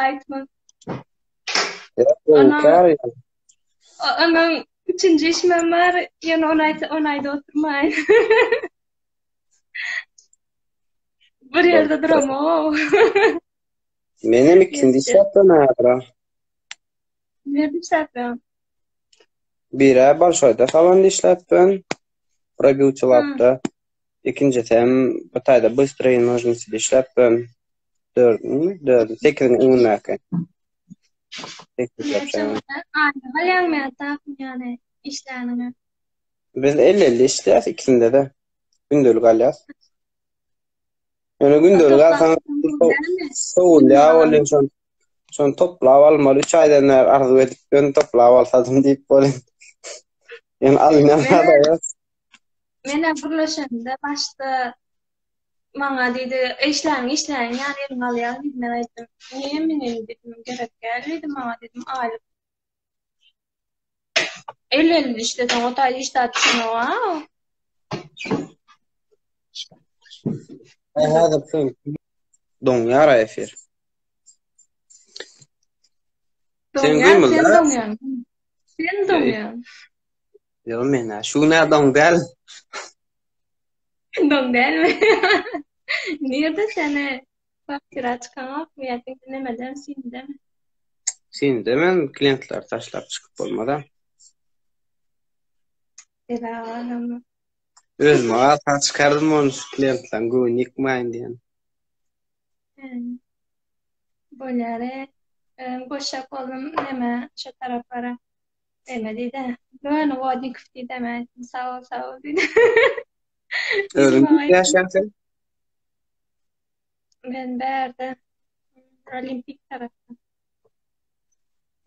Aýtma. Onuň Onuň üçünji işimem bar, ýöne ony aýt, ony aýdyp oturmaýyn. Bir ýerde duramok. Menem ikinji işläpdim häzir. Nirde işläpdiň? Biri Bolşoýda salonda işläpdim. Pro Beauty Labda. Ikinjisem bu taýda Bystroý nožniside işläpdim. Dördümi? Dördü. Sekiziň öňündäki. Aýlyk alýaňmy ýa tapyň ýaly işläniňe? Biz elli-elli işleýäs ikisinde-de. Gündelik alýas. Ýöne gündelik alsaň sowulýar bolýan şon. Şony toplap almaly. Üç aýdan bäri arzuw edip ýörün toplap alsadym diýip bolýan. Ýöne alynýan zat ýok. Menä gürleşende başda maňa diýdi, işläň işläň ýaly eliňe alýaň diýdi. Men aýtdym, niýe meniň diýdim, gerek däl diýdim maňa diýdim, aýlyk El-elli işleseň o taýda hiç zat düşenok-a. Häzir sen doňýar efir. Sen güýmülde. Sen doňýaň. Sen doňýaň. Ýok men şu gün doň däl. Doň dälmi? Nirde seni kwartira çykaňokmy ýa diňe nemeden sindemi? Sinde men klientleri taşlap çykyp bolmaz-a. Sebäbi Özüme galsa çykardym ony şu klientleriň göwnüni ýykmaýyn diýen. Bolýar. Goşjak boldum neme şo taraplara. Neme diýdi? Göni Wodnikow diýdi, men aýtdym, sag bol, sag bol diýdi. Özüň nirde ýaşaýaň sen? Men bärde, Olimpik tarapda.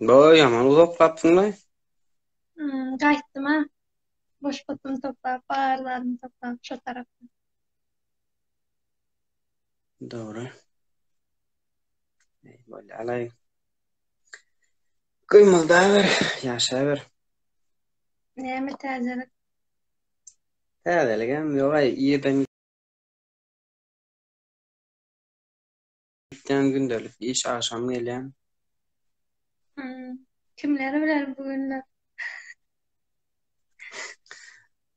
Bo, ýaman uzaklapsyň-laý. Hmm, gaýtdym-a. Boş putumy toplap, bar zadymy toplap, şo tarapda. Dogry. Eý, bolýa-laý. Gymyldaber, ýaşaber. Näme täzelik? Täzeligem ýok-aý, irden gitýän gündelik iş, agşam gelýän. Hmm. Kimler bilen bu günler?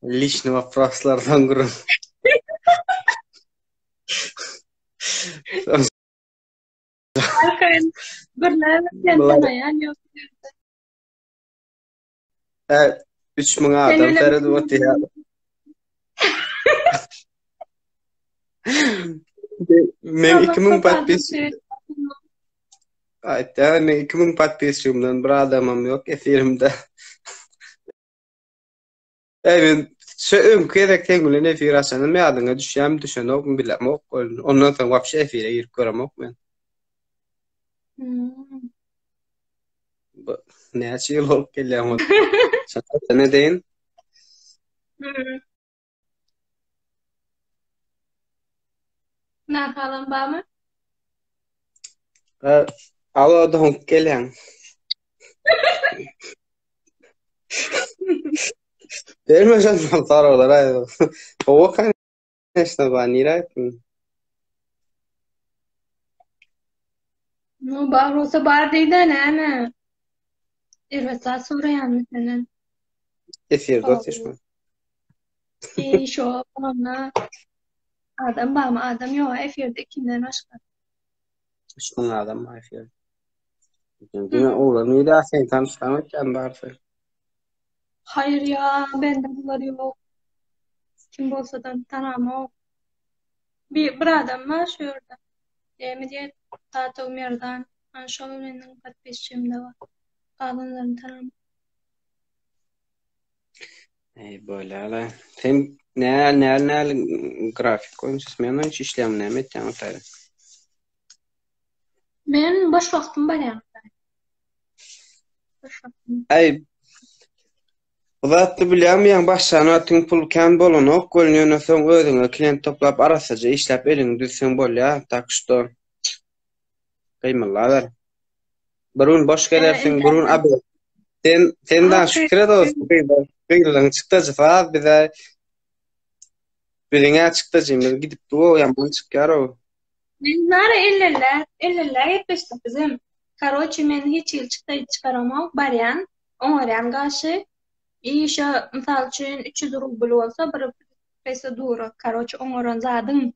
Liçny woproslardan gürrüň. Arkaýyn birler sen tanaýan ýok. Hä, 3000 adam seredip otyrýar. Men 2000 podpisçik. Aýtýar, men 2000 podpisçigimden bir adamam ýok efirimde. Eý men şu öňki gezek seň bilen efir açanym ýadyňa düşýärmi düşenokmy bilemok. Ondan soň wapşe efire girip göremok men. Hmm. Bu näçe ýyl bolup gelýär ol. Şonda ne deýin? Hmm. Narhalam barmy? Ha, alo doňup gelýäň. Berme şondan soraglar aý. Gowy конечно bar nirä gitdiň? No bar bolsa bar diýdä näme? Erbet zat soraýanmy senden? Efirde otyşma. Eý şo onda adam barmy? Adam ýok efirde ikimden başga. 3000 adam bar efirde. Diňe olar nirä sen tanyşsaň ötýän barysy. Haýyr ýa bende bular ýok. Kim bolsadam tanamok. Bir, bir adam bar şu ýerde. Näme diýer? Tatow Merdan. Ana şol meniň podpisçimde bar. Galanlaryny tanamok. Eý bolýala. Sen nä nä nä grafik boýunça smena boýunça işleýäňmi näme etýäň o taýda? Men boş wagtym barýan. Boş wagtym. Äý bu zatdy bilýäňmi ýaňy başlan wagtyň pul kän bolanok welin ýöne soň özüňe klient toplap arassaja işläp eliňi düzseň bolýa tak şto gymyllaber. Bir gün boş gelersiň bir gün abed. Sen sen da şükür et olsun gyzlaryň çykdajysy az bize biziň-ä çykdajymyz gidip dur ýaman çykýar o. Men nara ellellä, ellellä gepleşdik bizem. Karoçi men hiç hili çykdaýy çykaramok, barýan, oňarýan garşy. I şo mysal üçin 300 rubl bolsa bir prosedura, karoçi oňaran zadyň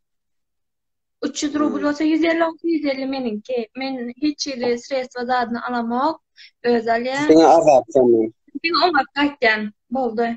300 rubl bolsa 150 onki 150 meniňki. Men hiç hili sredstva zadyny alamok, özi alýar. Diňe azap senden. Diňe oňaryp gaýtýan. Boldy.